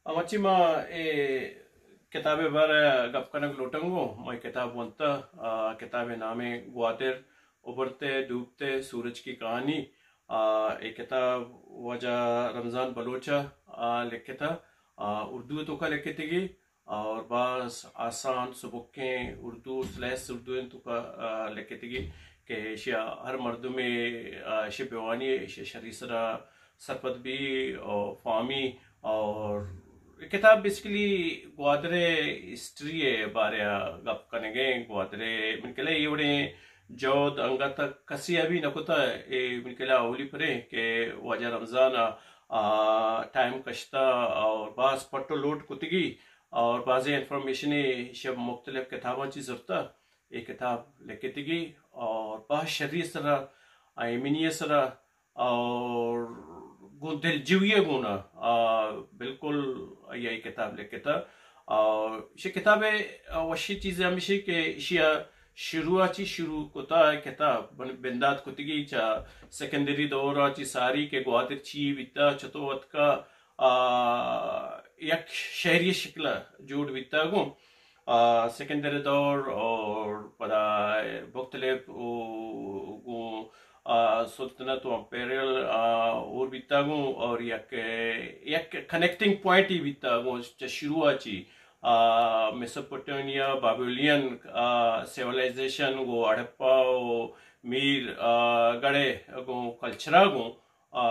مرچی ما اے کتاب ءِ بارہ ءَ گپ کنگ لوٹاں گوں۔ ما اے کتاب ونتہ، آ، کتاب ءِ نام ءَ گوادر، ابھرتے ڈوبتے سورج کی کہانی۔ آ، اے کتاب واجہ رمضان بلوچ ءَ، آ، لکھتہ، آ، اردو ءِ توکا لکھتگی اور باز آسان سبکیں اردو، سلیس اردو ءِ توکا، آ، لکھتگی کہ ایشی ءَ ہر مردمے، آ، ایشی ءَ بوانی، ایشی ءَ شری سرا سرپد بی اور فہمی۔ اور اے کتاب بیسیکلی گوادر ءِ ہسٹری ءِ بارہ ءَ گپ کنگ ءَ، گوادر ءِ من کلا اے وڑیں جہد انگت کسی ءَ بھی نہ کتہ، اے من کلا اولی پریں کہ واجہ رمضان ءَ، آ، ٹائم کشتہ اور باز پٹ و لوٹ کتگی اور بازیں انفارمیشن ایشی ءَ مختلف کتاباں چی زرتہ، اے کتاب لکھتگی اور باز شری سرا، ایمنی سرا اور گوں دلجوئی ءَ گونا، آ، بالکل آئی ءَ اے کتاب لکھتہ۔ اور ایشی کتاب ءِ، آ، وشی چیز ہمیشی کہ ایشی ءَ شروع ءَ چی شروع کتہ اے کتاب بن-، بندات کتگی چہ سکندری دور ءَ چی ساری کہ گوادر چی بیتہ، چتو اتکہ، آ، یک شہری شکل ءَ جوڑ بیتہ گوں۔ آ، سکندر دور اور پدا مختلف او، گوں، آ، سلطنت و امپیریل، آ، اور بیتا گوں اور یک، یک کنیکٹنگ پوائنٹ ہی بیتا گوں چہ شروع ءَ چی، آ، میسوپوٹیمیا، بابولین، آ، سیولائزیشن گوں ہڑپہ و میر، آ، گڑے گوں کلچرا گوں آ،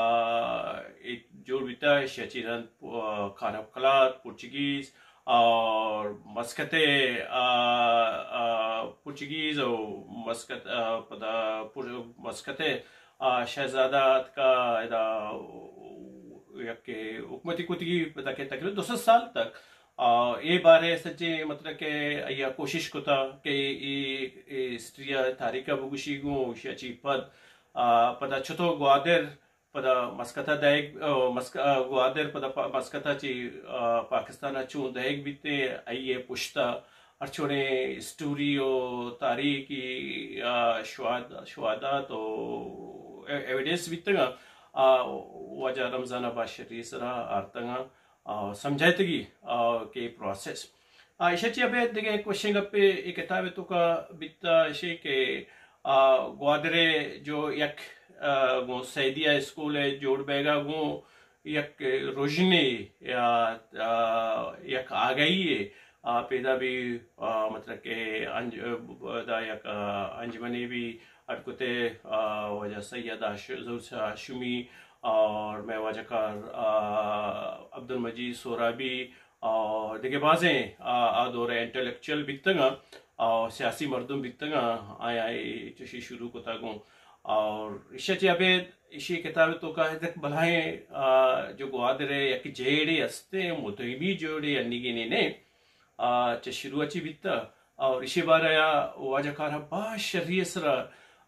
اے جوڑ بیتا، ایشی ءَ چی رند، آ، خان ابقلات، پورچگیز اور مسقط، آ، آ، پورچگیز اور مسقط، آ، پدا پور-، مسقط، آ، شہزادہ اتکا ادا یک حکومتی کتگی پدا کہ تقریباً دو سد سال تک، آ، اے بارے سجے مطلب کہ آئی ءَ کوشش کتا کہ اے، اے ہسٹری ءَ تاریخ ءَ بگوشی گوں، ایشی ءَ چی پد، آ، پدا چتو گوادر پدا مسقط ءَ دئیگ، آ، مسق-، آ، گوادر پدا پا-، مسقط ءَ چی، آ، پاکستان ءَ چون دئیگ بیت، آئی ءِ پشت ءَ ہرچوڑیں ہسٹوری و تاریخی، آ، شواہد-، شواہدات و اے-، ایویڈنس بیتگ آں، آ، واجہ رمضان ءَ باز شری سرا آرتگ آں، آ، سمجھائتگی، آ، کہ پروسیس۔ آ، ایشی ءَ چی ابید دگہ یک وشیں گپے اے کتاب ءِ توکا بیتا، ایشی کہ، آ، گوادر ءِ جو یک، آ، گوں سیدی ءِ اسکول ءِ جوڑ بیگ ءَ گوں یک رژنے یا، آ، یک آگہی ءِ، آ، پیدا بی، آ، مطلب کہ انج-، دا یک، آ، انجمنے بی اڈ کتے، آ، واجہ سید ہاش-، ظہور ہاشمی اور مئے واجہ کار، آ، عبدالمجید سہرابی، اور دگہ بازیں آ، آ دور ءِ انٹلیکچوئل بیتگ آں اور سیاسی مردم بیتگ آں، آیاں اے چشی شروع کتگ اوں۔ اور ایشی ءَ چہ ابید ایشی کتاب ءِ توکا یک بلاہیں، آ، جو گوادر ءِ یک جیڑے ہستیں، مدامی جیڑے انیگینے نے، آ، چہ شروع ءَ چی بیتگ اور ایشی بارہ ءَ واجہ کار ءَ باز شری ءِ سرا،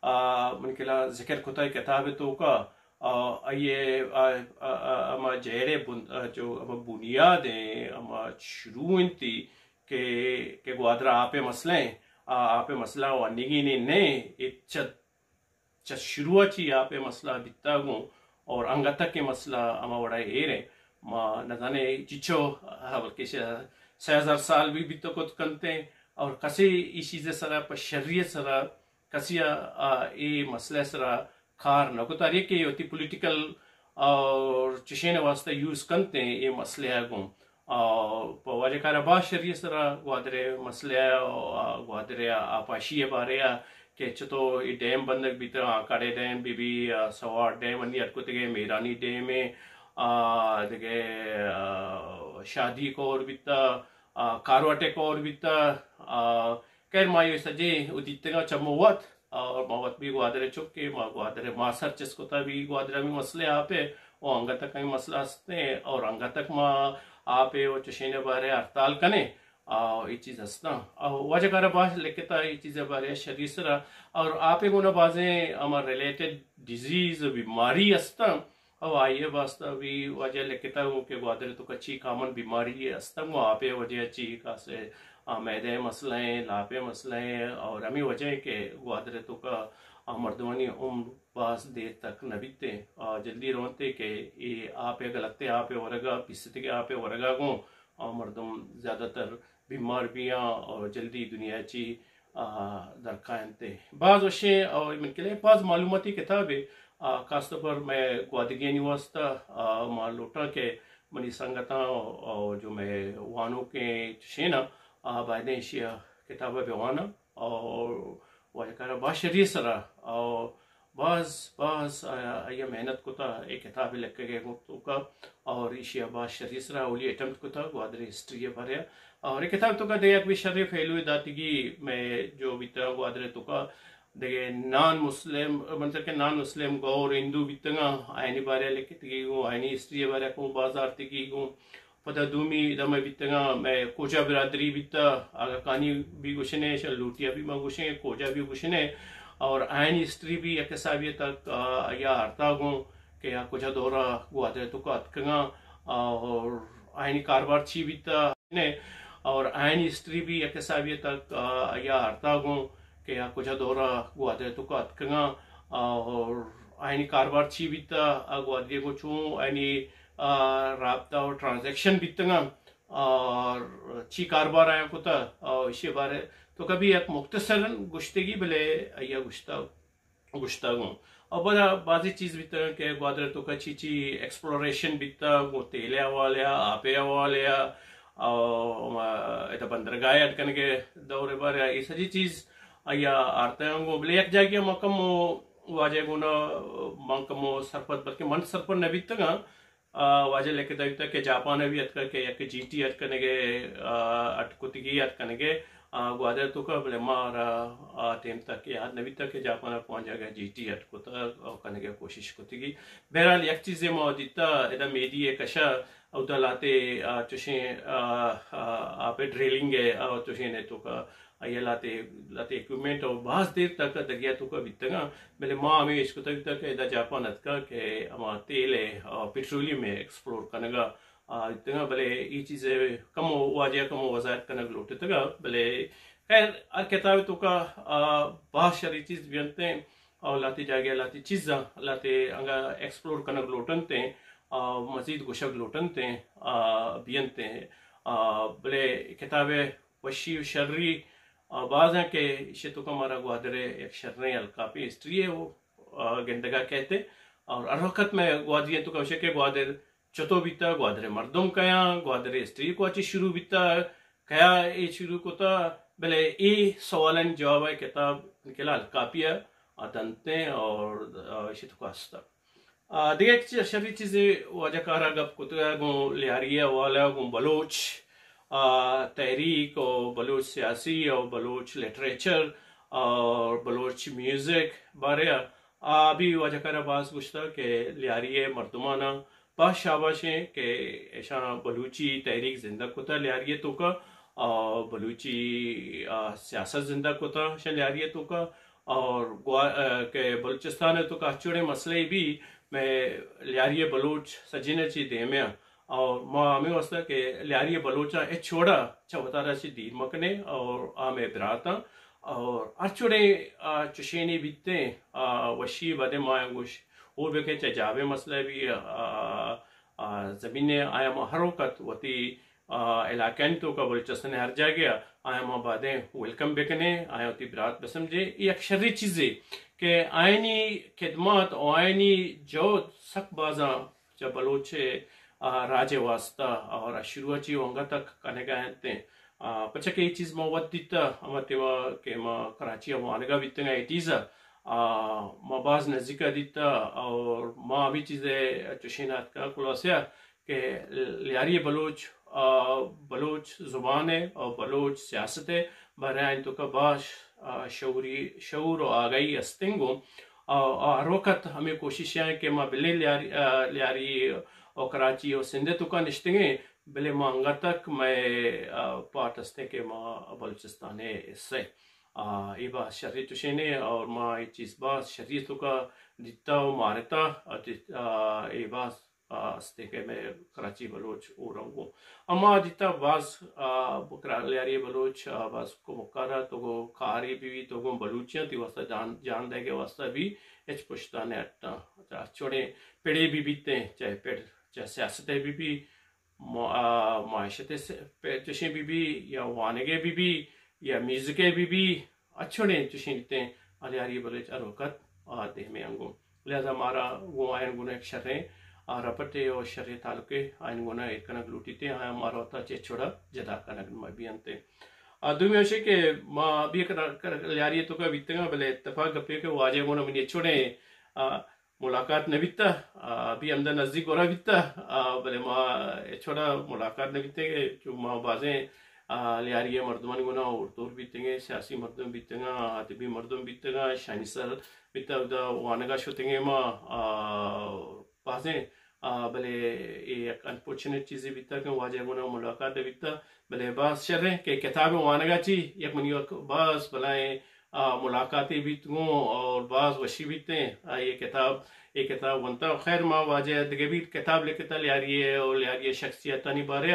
آ، من کلا ذکر کتگ کتاب ءِ توکا۔ آ، آئی ءِ، آ، آ، آ، ہما جیڑ ءِ بن-، آ، جو ہما بنیاد ایں، ہما شروع انتی کہ، کہ گوادر ءَ آپ ءِ مسئلہ ایں، آ، آپ ءِ مسئلہ و انیگینے نہ ایں، اے چہ، چہ شروع ءَ چی آپ ءِ مسئلہ بیتا گوں اور انگت تک اے مسئلہ ہما وڑا ایر ایں۔ ما نزانے چچو، آ، بلکہ ش-، سئے ہزار سال بھی بیتو کت کنتے اور کسے ای چیز ءِ سرا پہ شری ءِ سرا کسی ءَ، آ، اے مسئلہ ءِ سرا کار نہ کت، ہر یکے وتی پولیٹیکل اور چشیں واسطہ یوز کنت ایں اے مسئلہ ءَ گوں۔ آ، پہ واجہ کار ءَ باز شری ءِ سرا گوادر ءِ مسئلہ ءَ، آ، گوادر ءِ آپاشی ءِ بارے ءَ کہ چتو اے ڈیم بندگ بیتگ، آ، کڑے ڈیم بی بی، آ، سوار ڈیم انی اڈ کتگ ایں، میرانی ڈیم ایں، آ، دگہ، آ، شادی کور بیتگ، آ، کارواٹے کور بیتگ، آ، خیر، ما اے سجیں و دیتگاں چمو وت، اور ما وت بھی گوادر ءِ چکے، ما گوادر ءِ ما سر چست کتا بھی گوادر ءِ ہمے مسئلہ آپ ءِ، و انگت تک ہمے مسئلہ ہستیں، اور انگت تک ما آپ ءِ و چشیں ءِ بارے ہڑتال کنیں، آ، اے چیز ہستاں۔ آ، واجہ کار ءَ باز لکھتا اے چیز ءِ بارے شری سرا، اور آپ ءِ گونا بازیں ہما ریلیٹڈ ڈیزیز و بیماری ہستاں، او آئی ءِ واسطہ بھی واجہ لکھتا گوں کہ گوادر ءِ توکا چی کامن بیماری ہستاں، گوں آپ ءِ وجہ چی کاسے، آ، معدہ ءِ مسئلہ ایں، لاپ ءِ مسئلہ ایں، اور ہمے وجہ ایں کہ گوادر ءِ توکا، آ مردمانی عمر باز دیر تک نہ بیت انت، آ جلدی رونت کہ اے آپ ءِ، غلطیں آپ ءِ ورگ ءَ، پیستگیں آپ ءِ ورگ ءَ گوں آ مردم زیادہ تر بیمار بیاں اور جلدی دنیا چی آ، درکاینت۔ باز وشیں اور من کلے باز معلوماتی کتابے، آ، خاص طور پر مئے گوادریانی واسطہ، آ، ما لوٹاں کہ منی سنگتاں اور جو مئے وانوکیں چشیناں، آ، بایدیں ایشی ءَ کتاب ءَ بہ واناں اور واجہ کارا باز شری سرا اور باز، باز، آ، آئی ءَ محنت کتا اے کتاب لکھگ ءِ توکا اور ایشی ءَ باز شری سرا اولی اٹمپٹ کتا گوادر ہسٹری ءِ بارے ءَ۔ اور اے کتاب توکا دگہ یک بھی شری فیلو داتگی مئے جو بیتا گوادر توکا دگہ نان مسلم، مطلب کہ نان مسلم گور ہندو بیتگاں، آیانی بارے ءَ لکھتگی گوں، آیانی ہسٹری ءِ بارے ءَ کوں باز آرتگی گوں۔ پدا دومی دمے بیتگاں، مئے کوجا برادری بیتا، آگا کانی بھی گوشنے، شل لوٹیا بھی ما گوشیں، کوجا بھی گوشنے، اور آیانی ہسٹری بھی یک حسابی تک، آ، یا آرتا گوں کہ آ کجا دورا گوادر توکا اتکگاں، اور آیانی کاربار چی بیتا نے، اور آیانی ہسٹری بھی یک حسابی تک، آ، یا آرتا گوں کہ آ کجا دورا گوادر توکا اتکگاں، اور آیانی کاربار چی بیتا، آ گوادری گوں چون آیانی آ، رابطہ و ٹرانزیکشن بیتگاں اور چی کاربار آیاں کتا، آ، ایشی بارے توکا بھی یک مختصراً گوشتگی، بلے آیا گوشتہ، گوشتہ گوں۔ اور بڑا بازی چیز بیتگاں کہ گوادر توکا چی چی ایکسپلوریشن بیتا، گوں تیلے حوالے آ، آپے حوالے آ، اور، آ، ادا بندرگاہ اڈ کنگے دور بارے آ، یہ سجی چیز آیا آرتگاں گوں۔ بلے یک جاگے ما کمو واجہ گونا من کمو سرپد، بلکہ من سرپد نہ بیتگاں، آ، واجہ لکھتا بیتا کہ جاپان ءَ بھی اتکا کہ یک جی ٹی اڈ کنگے، آ، اڈ کتگی اڈ کنگے، آ، گوادر توکا، بلے مارا آ ٹیم تک یاد نہ بیتا کہ جاپان ءَ کون جاگہ جی ٹی اڈ کتا اور کنگے کوشش کتگی۔ بہرحال یک چیزے ما دیتا، ادا میدی ءِ کشا اودا لاتے، آ، چشیں، آ، آ، آپ ڈرلنگ ءِ، آ، چشیں نے توکا آئی ءَ لہتے، لہتے اکوپمنٹ اور باز دیر تک دریا توکا بیتگاں، بلے ما ہمیں اشکتگ بیتگ کہ ادا جاپان اتکا کہ ہما تیل ءِ، آ، پٹرولیم ءِ ایکسپلور کنگا، آ، بیتگاں، بلے ای چیز ءَ کمو واجہ کمو وضاحت کنگ لوٹتگا، بلے خیر ہر کتاب توکا، آ، باز شری چیز بینتیں اور لہتے جاگہ لہتے چیزاں لہتے انگا ایکسپلور کنگ لوٹنتیں، آ، مزید گوشگ لوٹنتیں، آ، بینتیں، آ، بلے کتاب وشی و شری، آ، باز ہیں کہ ایشی توکا مارا گوادر ءِ یک شریں الکاپی ہسٹری ءِ وہ، آ، گندگا کہتے۔ اور ہر وقت میں گوادری توکا وشے کہ گوادر چتو بیتا، گوادر ءِ مردم کیاں، گوادر ءِ ہسٹری کو اچی شروع بیتا، کیا اے شروع کتا، بلے اے سوالانی جواب ءِ کتاب کلا الکاپی ءَ آ دنتیں اور، آ، ایشی توکا ہستا۔ آ، دگہ یک چی-، شری چیزے واجہ کارا گپ کتگ گوں لیاری ءِ حوالہ گوں بلوچ، آ، تحریک و بلوچ سیاسی و بلوچ لٹریچر اور بلوچ میوزک بارے آ، آ بھی واجہ کارا باز گوشتا کہ لیاری ءِ مردمانا باز شاباشیں کہ ایشاں بلوچی تحریک زندگ کتا لیاری ءِ توکا، آ، بلوچی، آ، سیاست زندگ کتا ایشاں لیاری ءِ توکا، اور گوا-، آ، کہ بلوچستان ءِ توکا ہچ وڑیں مسئلہ بھی میں لیاری بلوچ سجین چی دیمے آں۔ اور ما ہمیں واسطہ کہ لیاری بلوچاں ہچ وڑا چہ وتارا چی دیر مکنے اور آ میں براتاں اور ہر چوڑیں، آ، چشینی بیتیں، آ، وشی بدیں ما گوش اور بکیں چہ جابے مسئلہ بھی، آ، آ، زمین آیا ما ہر وقت وتی، آ، علاقہ توکا بلوچستان ہر جاگہ آیا ما بادیں ویلکم بکنے، آیا وتی برات بسمجھے۔ یہ یک شری چیزے کہ آئینی خدمات اور آئینی جہد سک بازاں چہ بلوچ، آ، راج واسطہ اور شروع چی انگا تک کنگا انت۔ آ، پچہ کہ یہ چیز ما وت دیتا، ہما تیما کہ ما کراچی وانگا بیتگا ایٹیز، آ، ما باز نزدیکا دیتا اور ما ہمی چیز چشین آتکا خلاصہ کہ لیاری بلوچ، آ، بلوچ زبان ہے اور بلوچ سیاست ہے، برای آئین توکا باز، آ، شعوری، شعور و آگاہی ہستنگو۔ آ، آ، ہر وقت ہمیں کوشش ہے کہ ما بلے لیاری، آ، لیاری و کراچی و سندھ توکا نشتگیں، بلے ما انگا تک مئے، آ، پارٹ ہستیں کہ ما بلوچستان حصہ۔ آ، اے باز شری چشینے اور ما اے چیز باز شری توکا دیتا و مارتا، آ، دیت-، آ، اے باز آ، ہستے کہ مئے کراچی بلوچ اورنگو۔ اما دیتا باز، آ، بکرا لیاری بلوچ، آ، باز کمکارا تو گو کاری بی بی تو گو بلوچیاں تی واسطہ جان، جان دے کے واسطہ بھی ہچ پشتا نہ ہٹا۔ اچھا، اچھوڑے پڑے بی بیتے، چاہے پڑ، چاہے سیاست بی بی، مع-، آ، معیشت سے-، پہ چشیں بی بی یا وانگے بی بی یا میوزکے بی بی، اچھوڑیں چشیں بیتیں، آ لیاری بلوچ ہر وقت آ دیمے انگو۔ لہذا مارا گوں آئین گنا یک شریں آ رپٹے اور شریں تعلقے آئین گنا ایر کنگ لوٹیتے، آیا مارا وتا چہ چھڑا جدا کنگ مہ بینتے۔ آ دومی ہوشے کہ ما بھی یک ر-، ر-، لیاری توکا بیتگاں، بلے اتفاق گپے کہ واجہ گنا منی چھڑیں، آ، ملاقات نہ بیتا، آ، ابھی ہمدا نزدیک گورا بیتا، آ، بلے ما ہچ وڑا ملاقات نہ بیتے کہ چو ما بازیں، آ، لیاری مردمان گنا اور دور بیتگیں، سیاسی مردم بیتگاں، ادبی مردم بیتگاں، شانی سر بیتا، ادا وانگا شتگیں ما، آ، بازیں، آ، بلے اے یک انفارچونیٹ چیزے بیتا کہ واجہ گنا ملاقات نہ بیتا، بلے باز شریں کہ کتاب وانگا چی یک منی یک باز بلائیں آ، ملاقاتے بیت گوں اور باز وشی بیتیں۔ آ، یہ کتاب، یہ کتاب ونتا۔ خیر، ما واجہ دگہ بھی کتاب لکھتا لیاری ہے اور لیاری شخصیتانی بارے۔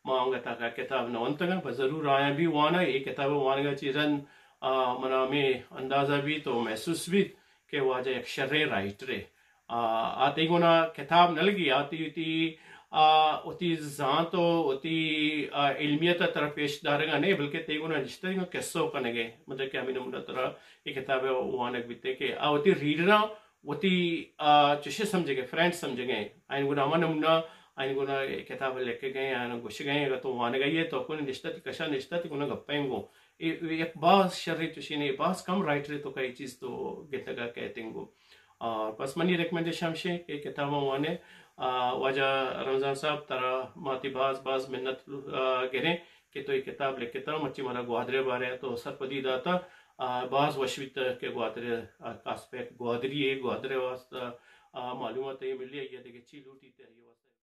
ما انگا تاکہ کتاب نہ ونتگا، بس ضرور آیا بھی وانا، یہ کتاب وانگا چی رند، آ، منا ہمیں اندازہ بیت و محسوس بیت کہ واجہ یک شریں رائٹرے۔ آ، آ تئی گونا کتاب نہ لگی، آ تئی وتی، آ، وتی زانت و وتی، آ، علمیت ء ترا پیش دارگا نہیں، بلکہ تئی گونا نشتہ قصہ کنگے، مطلب کہ ہمیں نمونہ ترا یہ کتاب وانگ بیتے کہ آ وتی ریڈراں وتی، آ، چشے سمجھگے، فرینڈ سمجھگے، آئین گونا ہما نمونہ، آئین گونا کتاب لکھگے، آئین گوشگے، اگر تو وانگا یہ تو کن نشتہ تی کشا نشتہ تی گونا گپیں گو۔ اے، اے یک باز شریں چشینے، باز کم رائٹرے توکا اے چیز تو گندگا کئیت انگو۔ آ، بس منی ریکمنڈیشن ہمشے کہ کتاباں وانے۔ آ، واجہ رمضان صاحب، ترا ما تی باز باز منت، آ، گریں کہ تو اے کتاب لکھتا، مرچی مارا گوادرے بارے تو سرپدی داتا۔ آ، باز وش بیتا کہ گوادرے، آ، خاص پہ گوادری اے، گوادرے واسطہ، آ، معلومات اے ملی، یا دگہ چی لوٹی تے اے واسطہ۔